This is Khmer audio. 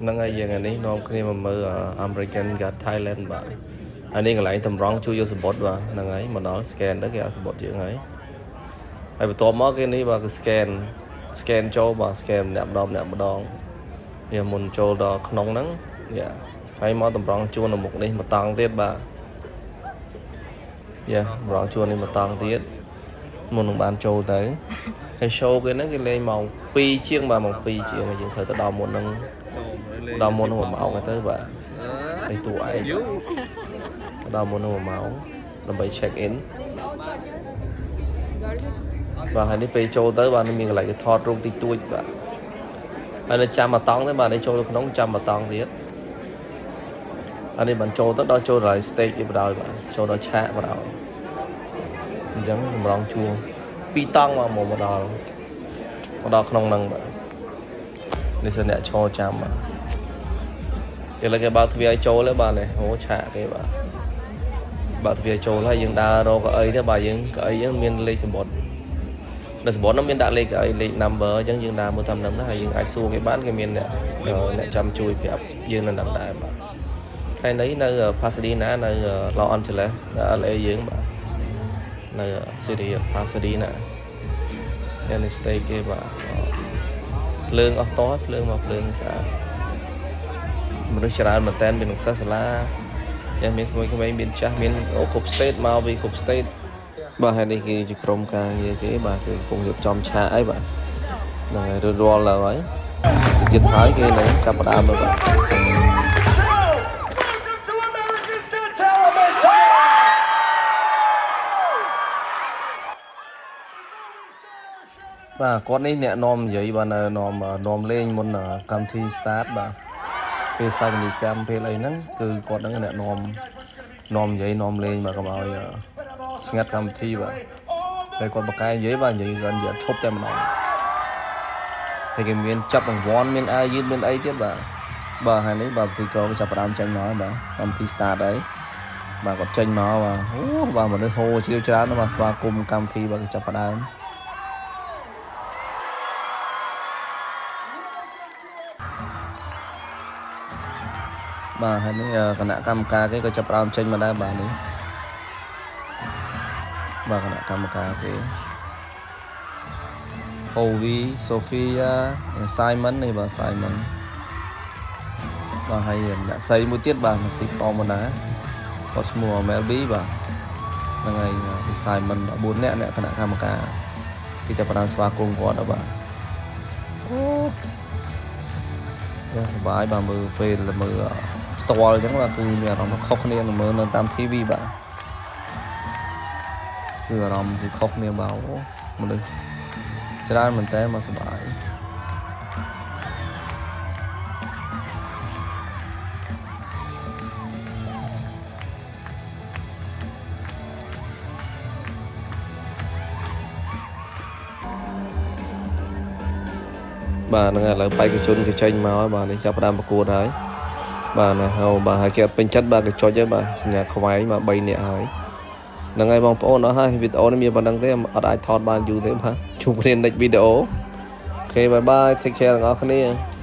ហ្នឹងហើយយើងអានេះនាំគ្នាមកមើល American Got Talent បាទអានេះកន្លែងតម្រង់ជួយយកសំបុត្របាទហ្នឹងហើយមកដល់ scan ទៅគេឲ្យសំបុត្រយើងហើយហើយបន្ទាប់មកគេនេះបាទគឺ scan scan ចូលបាទ scan ម្នាក់ម្ដងម្នាក់ម្ដងវាមុនចូលដល់ក្នុងហ្នឹងយ៉ាហើយមកតម្រង់ជួរនៅមុខនេះមកតង់ទៀតបាទយ៉ាតម្រង់ជួរនេះមកតង់ទៀតមុននឹងបានចូលទៅហើយ show គេហ្នឹងគេលេងម៉ោង2ជាងបាទម៉ោង2ជាងហើយយើងត្រូវទៅដល់មុនហ្នឹង ដល់មុននោះ1ម៉ោងទៅបាទហើយតួឯងដល់មុននោះ1ម៉ោងដើម្បី check in បាទហើយនេះពេលចូលទៅបាទមានកន្លែងគេថតរូបតិចតួចបាទហើយនៅចាំមួយតង់ទេបាទនេះចូលទៅក្នុងចាំមួយតង់ទៀតអានេះបានចូលទៅដល់ចូលដល់ stage គេបណ្ដោយបាទចូលដល់ឆាកបណ្ដោយអញ្ចឹងតម្រង់ជួរពីរតង់មកមកដល់មកដល់ក្នុងហ្នឹងបាទនេះសិនអ្នកឈរចាំបាទ គេលើកគេបើកទ្វារឲ្យចូលហើយបាទនេះអូឆាកគេបាទបើកទ្វារចូលហើយយើងដើររកកៅអីទៅបាទយើងកៅអីយើងមានលេខសំបុត្រនៅសំបុត្រនោះមានដាក់លេខកៅអីលេខ number អញ្ចឹងយើងដើរមើលតាមនឹងទៅហើយយើងអាចសួរគេបានគេមានអ្នកអ្នកចាំជួយប្រាប់យើងនៅនឹងដែរបាទហើយនេះនៅ Pasadena នៅ Los Angeles នៅ LA យើងបាទនៅ City of Pasadena នេះ stage គេបាទភ្លើងអស់តភ្លើងមកភ្លើងស្អាត មនុស្សច្រើនមែនតើមានសិស្សសាលាយ៉ាងមានក្មេងៗមានចាស់មានអូគ្រប់ state មកពីគ្រប់ state បាទហើយនេះគឺជាក្រុមការងារគេបាទគឺកំពុងរៀបចំឆាកអីបាទហ្នឹងហើយរួចរាល់แล้วហើយទៀតហើយគេនឹងចាប់ផ្ដើមហើយបាទ Welcome to America's Got Talent! បាទគាត់នេះអ្នកនាំនិយាយបាទនៅនាំនាំលេងមុនកម្មវិធី start បាទពេលផ្សាយពាណិជ្ជកម្មពេលអីហ្នឹងគឺគាត់ហ្នឹងអ្នកនាំនាំនិយាយនាំលេងបាទកុំឲ្យស្ងាត់កម្មវិធីបាទតែគាត់បកកែនិយាយបាទនិយាយគាត់និយាយឈប់តែម្ដងតែគេមានចាប់រង្វាន់មានអាវយឺតមានអីទៀតបាទបាទហើយនេះបាទពិធីករគេចាប់ផ្ដើមចេញមកហើយបាទកម្មវិធី start ហើយបាទគាត់ចេញមកបាទអូបាទមនុស្សហូរជ្រាវច្រើនណាស់បាទស្វាគមន៍កម្មវិធីបាទគេចាប់ផ្ដើម បាទហើយនេះគណៈកម្មការគេក៏ចាប់ផ្ដើមចេញមកដែរបាទនេះបាទគណៈកម្មការគេ Ovi Sophia Simon នេះបាទ Simon បាទហើយអ្នកស្រីមួយទៀតបាទទីកមកដែរគាត់ឈ្មោះ Melby បាទហ្នឹងហើយ Simon 4នាក់អ្នកគណៈកម្មការគេចាប់ផ្ដើមស្វាគមន៍គាត់ដល់បាទអូ ចាសប្បាយបាទមើលពេលមើលផ្ទាល់អញ្ចឹងបាទគឺមានអារម្មណ៍ខុសគ្នានឹងមើលនៅតាម TV បាទគឺអារម្មណ៍គឺខុសគ្នាបាទអូមនុស្សច្រើនមែនតើមកសប្បាយបាទហ្នឹងហើយឥឡូវបេក្ខជនគេចេញមកហើយបាទនេះចាប់ផ្ដើមប្រកួតហើយបាទណាហើយបាទហើយគេអត់ពេញចិត្តបាទគេចុចហើយបាទសញ្ញាខ្វែងបាទ3នាក់ហើយហ្នឹងហើយបងប្អូនអស់ហើយវីដេអូនេះមានប៉ុណ្្នឹងទេអត់អាចថតបានយូរទេបាទជួបគ្នា next video OK bye bye take care ទាំងអស់គ្នា។